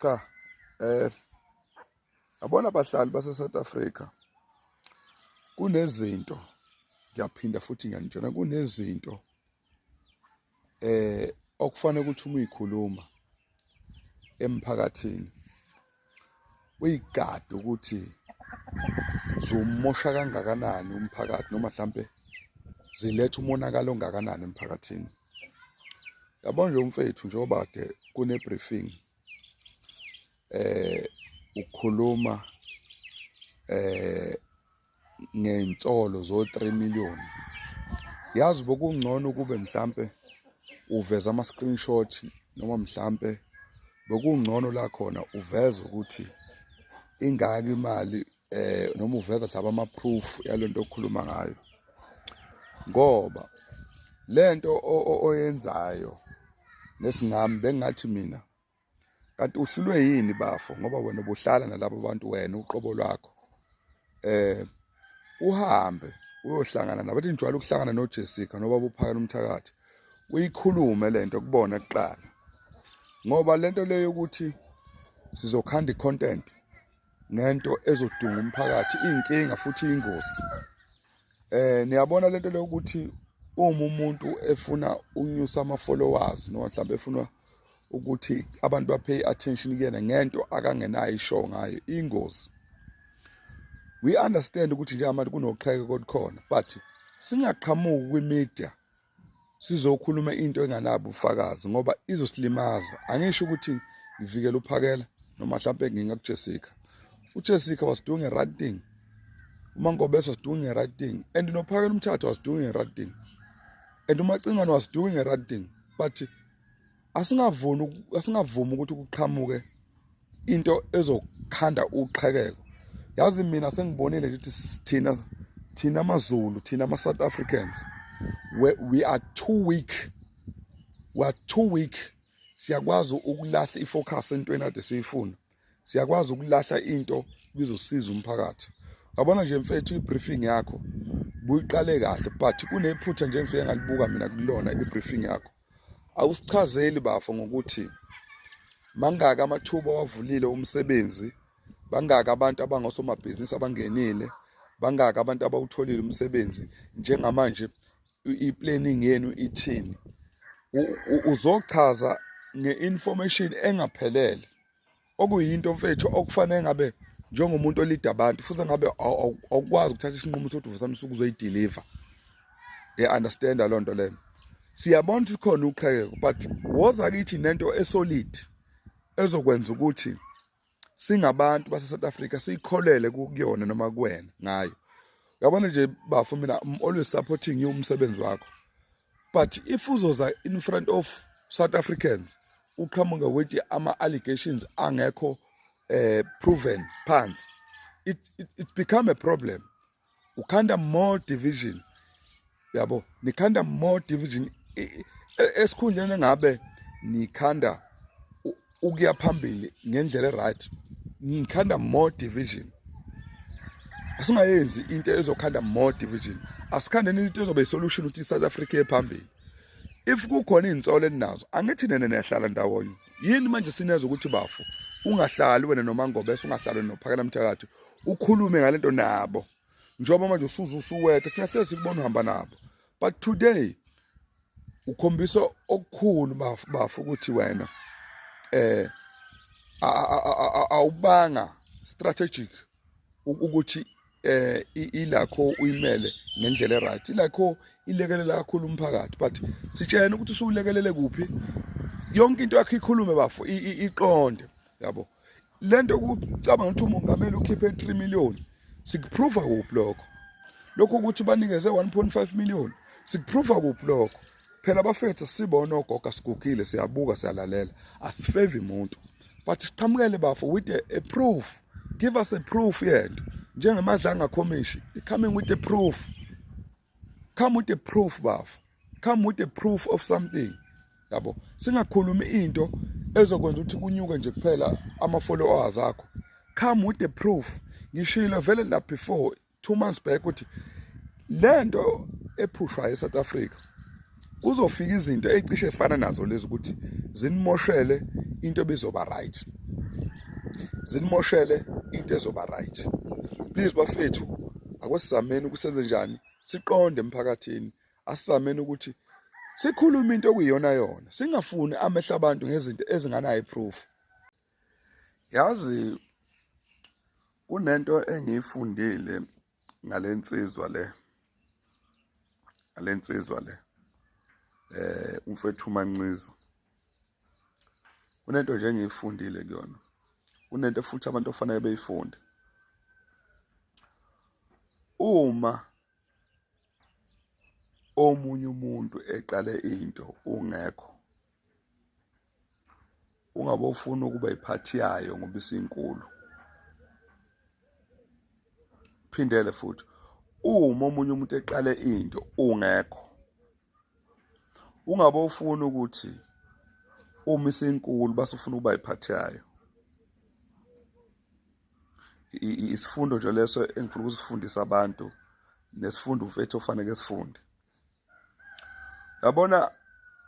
Cha, yabona abahlali base South Africa, kunezinto, ngiyaphinda futhi ngiyanitshela, kunezinto okufanele ukuthi uma uyikhuluma emphakathini uyigade ukuthi ziwumosha kangakanani umphakathi noma mhlampe ziletha umonakalo ongakanani emphakathini. Yabona nje umfethu, njengoba kade kune-briefing, ukhuluma ngey'nsolo zo-3 million, yazi bokungcono kube mhlampe uveza ama-screenshot noma mhlampe bekungcono la khona uveza ukuthi ingaka imali, noma uveza mhlawumbe ama-proof yalento okhuluma ngayo, ngoba lento oyenzayo nesingami bengathi mina kanti uhlulwe yini bafo, ngoba wena ubuhlala nalabo bantu, wena uqobo lwakho uhambe uyohlangana nabo. Bathi ngijwayele ukuhlangana noJessica noba uPhakela Umthakathi, uyikhulume lento kubona kuqala, ngoba lento leyo ukuthi sizokhanda i-content ngento ezodunga umphakathi inkinga futhi ingozi. Niyabona lento leyo ukuthi uma umuntu efuna unyusa ama followers noma mhlawumbe efuna ukuthi abantu ba-pay attention kuyena ngento akangenayo ishow ngayo, ingozi. We understand ukuthi njengamanje kunoqheke olukhona, but singaqhamuki kwi-media sizokhuluma into enganabo ubufakazi, ngoba izosilimaza. Angisho ukuthi ngivikela uPhakela noma mhlawumbe ngingakuJessica. UJessica was doing a right thing, uMangobese was doing a right thing, and noPhakela Umthatha was doing a right thing, and uMacingwane was doing a right thing, but asingavuni, asingavumi ukuthi kuqhamuke into ezokhanda uqhekeko. Yazi mina sengibonile nje ukuthi thina amaZulu, thina ama South Africans, we are too weak, we are too weak. Siyakwazi ukulahla ifocus entweni ade siyifuna, siyakwazi ukulahla into bizosiza umphakathi. Yabona nje mfethu, i-briefing yakho buyiqale kahle, but kunephutha nje engifike ngalibuka mina kulona i-briefing yakho. Awusichazeli bafo ngokuthi mangaka amathuba wavulile umsebenzi, bangaka abantu abangosomabhizinisi abangenile, bangaka abantu abawutholile umsebenzi njengamanje, i-planning yenu ithini. Uzochaza nge-information engaphelele, okuyinto mfethu okufanele ngabe njengomuntu olida abantu futhi ngabe awukwazi ukuthatha isinqumo sokuthi uvusana usuku uzoyideliver. Ngiya-understanda loo nto leyo, siyabona ukuthi khona uqhekeko, but woza kithi nento esolid ezokwenza ukuthi singabantu base-South Africa siyikholele kuyona noma kuwena ngayo. Uyabona nje bafo, mina I'm always supporting you, umsebenzi wakho, but if uzoza in front of South Africans uqhamuka with ama-allegations angekho proven phansi, it become a problem. Ukhanda more division, yabo, nikhanda more division esikhundleni engabe nikhanda ukuya phambili ngendlela right. Nikhanda more division. Asingayenzi into ezokhanda more division, asikhandeni into ezoba isolution ukuthi iSouth Africa ephambili. If kukhona iy'nsolo eninazo, angithi nene niyahlala ndawonye yini? Manje sinezwe ukuthi bafo ungahlali wena noMangobese, ungahlali noPhakela Mthakathi, ukhulume ngalento nabo, njengoba manje usuze usuwetha, thina hlezi sikubona uhamba nabo. But today ukhombisa okukhulu bafo ukuthi wena awubanga strategic ukuthi ilakho uyimele ngendlela eright. Ilakho ilekelela kakhulu umphakathi, but sitshena ukuthi usulekelele kuphi. Yonke into yakho ikhulume bafo, iqonde, yabo. Lento ukucabanga ukuthi umongameli ukhiphe 3 million, sikuprova kuphi lokho? Lokho ukuthi banikeze 1.5 million, sikuprova kuphi lokho? Phela bafethu, sibona ogoga, sigugile, siyabuka, siyalalela, asifevi umuntu, but siqhamukele bafo with a proof. Give us a proof yento njengeMadlanga Commission coming with a proof. Come with a proof bafo, come with a proof of something, yabo. Singakhulumi into ezokwenza ukuthi kunyuke nje kuphela ama followers akho. Come with the proof. Ngishilo vele la before 2 months back ukuthi lento ephushwayo eSouth Africa kuzofika izinto ezicishe efana nazo lezi ukuthi zinimoshele into ebizoba right. zinimoshele into ezoba right. Please bafethu, akwesizameni ukusenze njani siqonde emphakathini, asizameni ukuthi sikhulume into okuyiyona yona, singafuni amehlo abantu ngezinto ezinganayo proof. Yazi kunento engiyifundile ngalensizwa le, ngalensizwa le umfethu Manciza, kunento nje engiyifundile kuyona, kunento futhi abantu ofanele beyifunde. Uma omunye umuntu eqale into ungekho, ungabe ufuna ukuba iphathi yayo ngoba isinkulu. Phindele futhi, uma omunye umuntu eqale into ungekho, ungabe ufuna ukuthi uma isinkulu base ufuna ukuba iphathi yayo. Isifundo nje leso engifuna ukusifundisa abantu, nesifundo mfethu ofanele sifunde. Yabona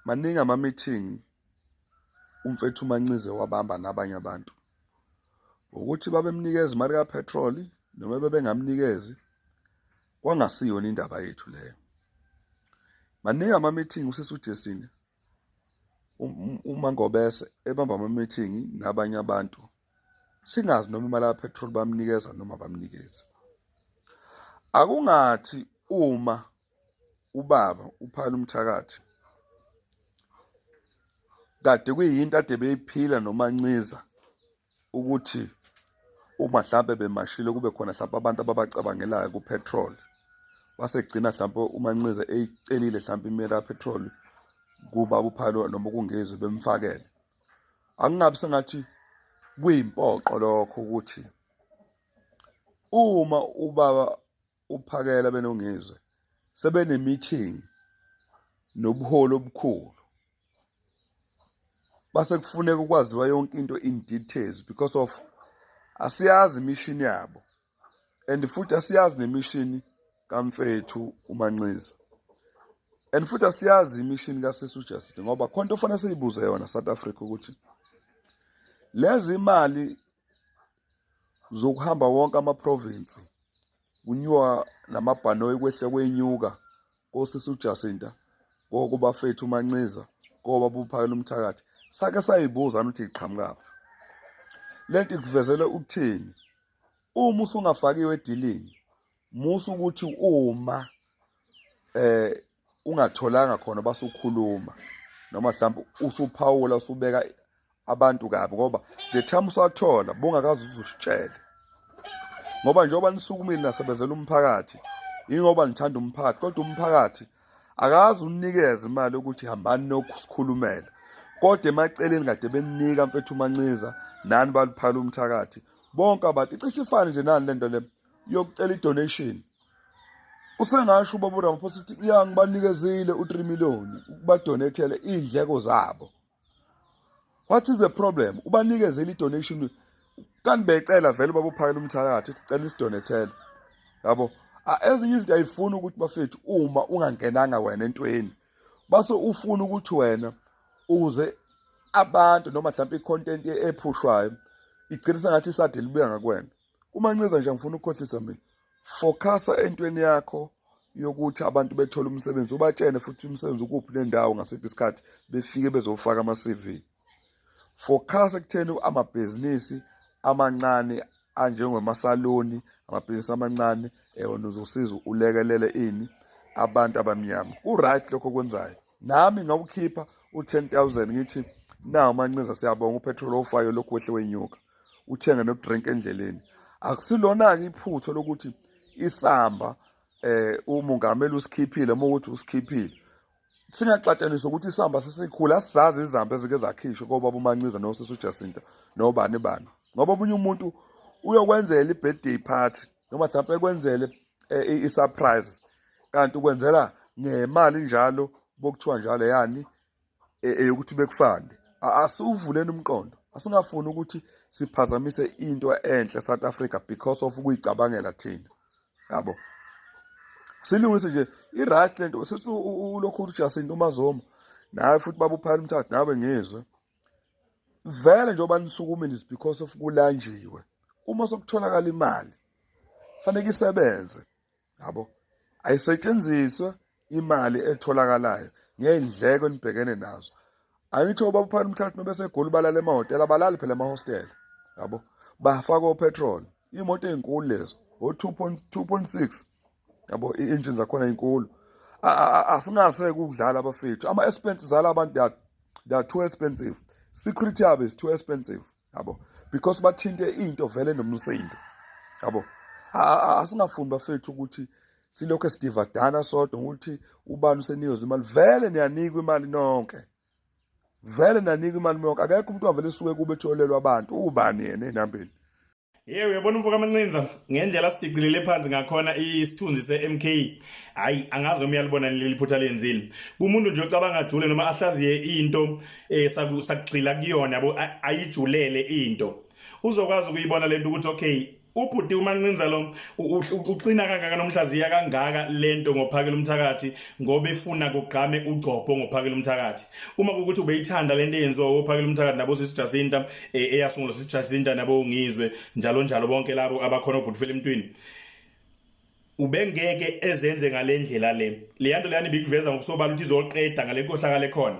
maningi ama-meeting umfethu uMancize wabamba nabanye abantu, ukuthi babemnikeza imali kapetroli noma bebengamnikezi, kwangasiyona indaba yethu leyo. Maningi ama-meeting usisi uJesina uMangobese ebamba ama-meeting nabanye abantu, singazi noma imali kapetroli bamnikeza noma bamnikezi. Akungathi uma ubaba uphakela umthakathi kade kuyinto ade beyiphila noManciza, ukuthi uma mhlampe bemashile kube khona mhlampe abantu ababacabangelayo kupetrol, basegcina mhlampe uManciza eyicelile mhlampe imali kapetrol kuba uphalo noma kungezwe bemfakele. Akungabi sengathi kuyimpoqo lokho ukuthi uma ubaba uphakela benongizwe sebene meeting nobuholi obukhulu, base kufuneka ukwaziwa yonke into in details, because of asiyazi mission yabo and futhi asiyazi nemission kamfethu uManciza and futhi asiyazi imission kaSisu Justice, ngoba khona into ofanele siyibuze yona South Africa ukuthi lezi imali zokuhamba wonke ama-province kunyuka namabhanoyi kwehle kwenyuka kosisi uJacinta kokubafethu uManciza koba buphakela umthakathi, sake sayibuza ukuthi iqhamukaphi lento, ikuvezele ukuthini uma usungafakiwe edilini. Musa ukuthi uma ungatholanga khona basukhuluma noma mhlawumbe usuphawula usubeka abantu kabi, ngoba the time usathola bungakaze uzusitshele, ngoba njengoba nisukumile nasebenzela umphakathi, ingoba nithanda umphakathi, kodwa umphakathi akazi unikeze imali ukuthi hambani nokusikhulumela, kodwa emaceleni kade beninika mfethu uManciza nani baliphala umthakathi bonke abantu. Icishe ifane nje nani lento le yokucela i-donation. Usengasho ubaba uRamaphosa ukuthi ya ngibanikezile u-3 million ukubadonethele iy'ndleko zabo. What is the problem? Ubanikezele i-donation kanti becela vele ubaba uphakela umthakathi uthi cela isidonethele, yabo. Ezinye izinto ayifuni ukuthi bafethu uma ungangenanga wena entweni base ufuna ukuthi wena uze abantu noma mhlawumbe i-content ephushwayo igcine sengathi isade libuya ngakuwena. Umanciza nje ngifuna ukukhohlisa mina, focusa entweni yakho yokuthi abantu bethole umsebenzi, ubatshene futhi umsebenzi ukuphi nendawo, ngasiphi isikhathi befike bezofaka ama-CV. Focus ekutheni amabhizinisi amancane anjengemasaloni, amabhizinisi amancane, wena uzosiza ulekelele ini abantu abamnyama. Ku-right lokho okwenzayo. Nami ngawukhipha u-10,000 ngithi nawu Manciza siyabonga upetrol ofayo lokhu wehle wenyuka, uthenge nodrink endleleni. Akusilona-ke iphutha lokuthi isamba umongameli usikhiphile, uma ukuthi usikhiphile singaxatshaniswa ukuthi isamba sesikhulu. Asizazi izamba ezike zakhishwa kobaba uManciza nosisi uJacinta nobani bani, ngoba omunye umuntu uyokwenzela i-birthday party noma mhlawumpe ekwenzele i-surprise, kanti ukwenzela ngemali njalo bokuthiwa njalo yani eyokuthi bekufande. Asiwuvuleni umqondo, asingafuni ukuthi siphazamise into enhle South Africa because of ukuyicabangela thina, yabo. Silungise nje i-right lento sisi ulokhu uJacinta uMazoma naye futhi baba uphakela umthakathi nawe ngizwe. Vele njengoba nisukumile is because of kulanjiwe. Uma sokutholakala imali fanele isebenze, yabo, ayisetshenziswe imali etholakalayo ngey'ndleko enibhekene nazo. Angithi obaba uphakela umthathu uma beseGoli balala emahhotela, abalali phela emahostela, yabo, bafaka opetrol, iy'moto ey'nkulu lezo o-2.6, yabo, i-engine zakhona inkulu. Asingase ukudlala abafethu, ama-expenses ala abantu they are too expensive, security yabo is too expensive, yabo, because bathinte into vele nomsindo, yabo. Asingafuni bafethu ukuthi silokhu esidivadana sodwa ukuthi ubani usenikeza imali. Vele niyanikwa imali nonke, vele niyanikwa imali nonke. Akekho umuntu wavele esuke kube etholelwa abantu, ubani yena enambeni? Yebo, uyabona umfo kaMancinza ngendlela sidicilele phansi ngakhona isithunzi se-MK. Hayi, angazi noma uyalibona leli phutha lenzile. Kumuntu nje ocabanga ajule noma ahlaziye into sakugxila kuyona, yabo, ayijulele into. Uzokwazi ukuyibona lento ukuthi okay, ubhuti uMancinza lo uxina kangaka nomhlaziya kangaka lento ngophakela umthakathi ngoba efuna kugqame ugcobho ngophakela umthakathi. Uma kukuthi ubeyithanda lento eyenziwa ophakela umthakathi nabo sisi Jacinta, eyasungulwa sisi Jacinta nabo ngizwe njalo njalo bonke labo abakhona obhuti emntwini, ubengeke ezenze ngalendlela le. Leyanto leyani ibikuveza ngokusobala ukuthi izoqeda ngale nkohlakalo ekhona,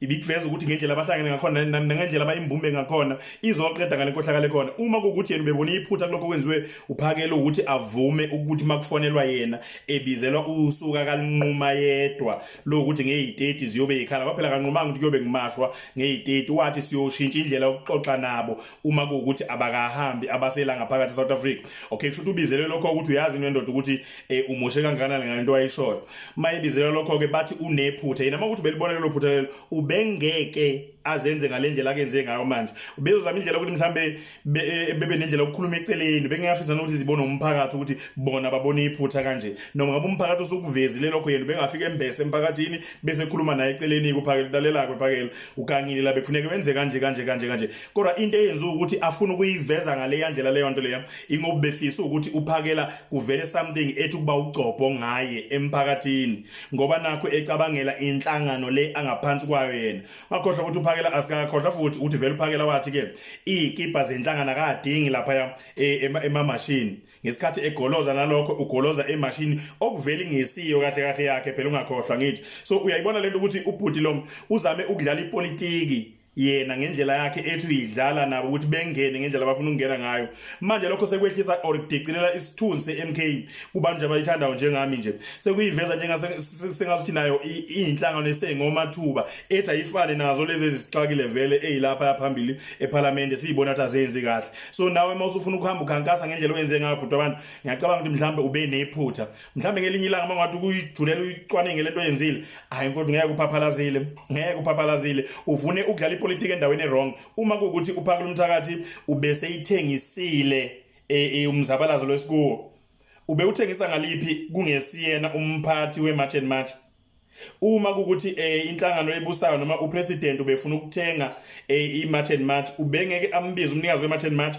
ibikuveza ukuthi ngendlela abahlangene ngakhona nangendlela abayimbumbe ngakhona izoqeda ngale nkohlakalo ekhona. Uma kuwukuthi yena ubebona iphutha kulokho okwenziwe uphakele ukuthi avume ukuthi makufonelwa yena ebizelwa usuka kalinquma yedwa lokuthi ngeyi-30 ziyobe yikhala kwaphela, kanqumanga ukuthi kuyobe ngimashwa ngeyi-30, wathi siyoshintsha indlela yokuxoxa nabo uma kuwukuthi abakahambi abasela ngaphakathi e-South Africa. Okay, kusho ukuthi ubizelwe lokho ukuthi uyazi into endoda ukuthi umoshe kangakanani ngalento ayishoyo. Mayibizelwe lokho-ke bathi unephutha yena, uma ukuthi ubelibona lelo phutha lelo ubengeke azenze ngale ndlela akenze ngayo manje. Ubezozama indlela ukuthi mhlambe bebe nendlela yokukhuluma eceleni, bengingafisa nokuthi zibone umphakathi ukuthi bona babone iphutha kanje, noma ngabe umphakathi usukuvezile lokho yena ubengafika embese emphakathini bese ekhuluma naye eceleni kuphakela, lalela kwephakela, ugangile la, bekufuneka wenze kanje kanje kanje kanje. Kodwa into eyenziwa ukuthi afune ukuyiveza ngale ndlela leyo nto leyo ingoba befisa ukuthi uphakela kuvele something ethi kuba ugcobho ngaye emphakathini, ngoba nakho ecabangela inhlangano le angaphansi kwayo yena. Ngakhohlwa ukuthi uphakela asikakhohlwa futhi ukuthi vele uphakela wathi ke izikipa zenhlangano akadingi lapha emamashini ngesikhathi egoloza nalokho ugoloza emashini okuvela ingesiyo kahle kahle yakhe phela, ungakhohlwa ngithi. So uyayibona lento ukuthi ubhuti lo uzame ukudlala ipolitiki yena ngendlela yakhe ethi uyidlala nabo ukuthi bengene ngendlela abafuna ukungena ngayo. Manje lokho sekwehlisa or kudicilela isithunzi se-MK kubantu nje abayithandayo njengami nje, sekuyiveza njengasengazuthi nayo iyinhlangano esengomathuba ethi ayifane nazo lezi ezisixakile vele eyilapha phambili ephalamende siyibona ukuthi azenzi kahle. So nawe uma usufuna ukuhamba ukhankasa ngendlela oyenze ngayo, bhuti abantu, ngiyacabanga ukuthi mhlawumbe ube nephutha. Mhlawumbe ngelinye ilanga uma ngathi ukuyijulela uyicwaninge lento oyenzile, hayi mfowethu, ngeke uphaphalazile, ngeke uphaphalazile, ufune ukudlala ipolitiki endaweni e-wrong. Uma kuwukuthi uphakela umthakathi ubese ithengisile umzabalazo lwesikuwo, ube uthengisa ngaliphi kungesiyena umphathi we-March and March? Uma kukuthi inhlangano ebusayo noma upresident ubefuna ukuthenga i-March and March, ubengeke ambize umnikazi we-March and March?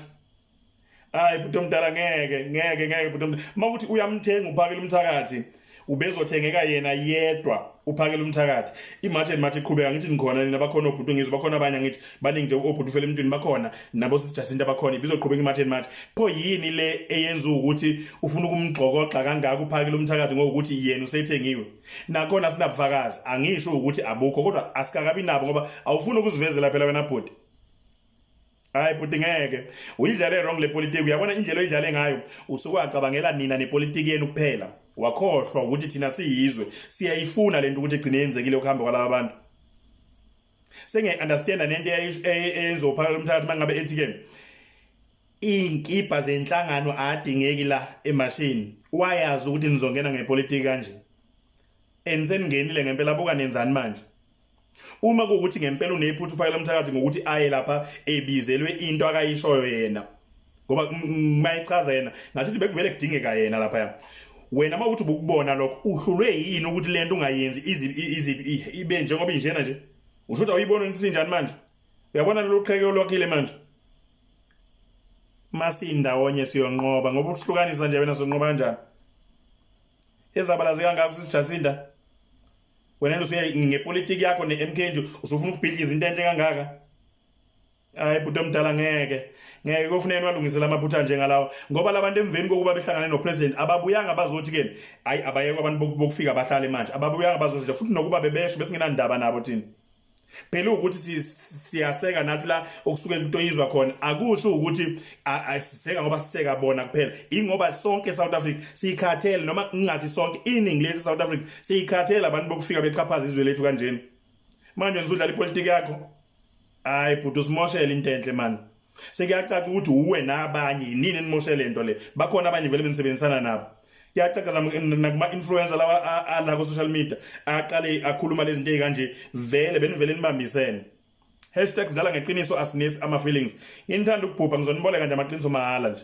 Hayi bhuti omdala, ngeke, ngeke, ngeke bhuti omdala. Uma kuthi uyamthenga uphakela umthakathi, ubezothengeka yena yedwa uphakela umthakathi, i-March and March iqhubeka. Ngithi nikhona nina, bakhona obhuti ngizwe, bakhona abanye, ngithi baningi nje obhuti ufele emntwini, bakhona nabo sisi Jacinta bakhona, ibizoqhubeka i-March and March. Pho yini le eyenza ukuthi ufuna ukumgxokoxa kangaka uphakela umthakathi ngokuthi yena usethengiwe? Nakhona sinabufakazi, angisho ukuthi abukho, kodwa asikakabi nabo ngoba awufuni ukuzivezela phela wena bhuti. Hayi bhuti, ngeke uyidlale wrong le politiki. Uyabona indlela oyidlale ngayo, usuke wacabangela nina nepolitiki yenu kuphela, wakhohlwa ukuthi thina siyizwe siyayifuna lento ukuthi igcine yenzekile ukuhamba kwalaba bantu. Sengiyayi-understanda nento eyenziwa uphakela umthakathi mangabe ethi ke iy'nkibha zenhlangano adingeki la emashini. Wayazi ukuthi nizongena ngepolitiki kanje and seningenile ngempela. Buka nenzani manje. Uma kuwukuthi ngempela unephutha uphakela umthakathi ngokuthi aye lapha ebizelwe into akayishoyo yena, ngoba mayichaza yena ngathi bekuvele kudingeka yena lapha, wena uma uthi ubukubona lokho uhlulwe yini ukuthi lento ungayenzi ibe njengoba injena nje? Usho ukuthi awuyibona ukuthi sinjani manje? Uyabona lolu qheke olwakhile manje, masindawonye siyonqoba, ngoba uhlukanisa nje wena sonqoba kanjani? Ezabalaze kangaka usisi Jacinta, wena usuya ngepolitiki yakho ne-MK nje usufuna ukubhidliza into enhle kangaka. Hayi bhuti omdala, ngeke ngeke kufuneka niwalungisele amaphutha njengalawa, ngoba labantu emveni kokuba behlangane nopresident ababuyanga bazothi ke hayi, abayekwa abantu bokufika bahlale manje, ababuyanga bazosho nje futhi nokuba bebesho besingenandaba nabo thina. Phela ukuthi siyaseka nathi la okusuke kutoyizwa khona akusho ukuthi asiseka ngoba siseka bona kuphela, ingoba sonke South Africa siyikhathele, noma ngingathi sonke, iningi lethu South Africa siyikhathele abantu bokufika bexhaphaza izwe lethu kanjena. Manje nizodlala ipolitiki yakho. Hayi bhuti, usimoshele into enhle man. Sekuyacaca ukuthi uwe nabanye yinini enimoshele lento le. Bakhona abanye vele benisebenzisana nabo. Kuyacaca nakuma influencer lawa ala ku social media aqale akhuluma lezi zinto ezikanje, vele benivele nibambisene. #DlalaNgeqiniso, asinesi ama feelings. Nginithanda ukubhubha, ngizoniboleka nje amaqiniso mahala nje.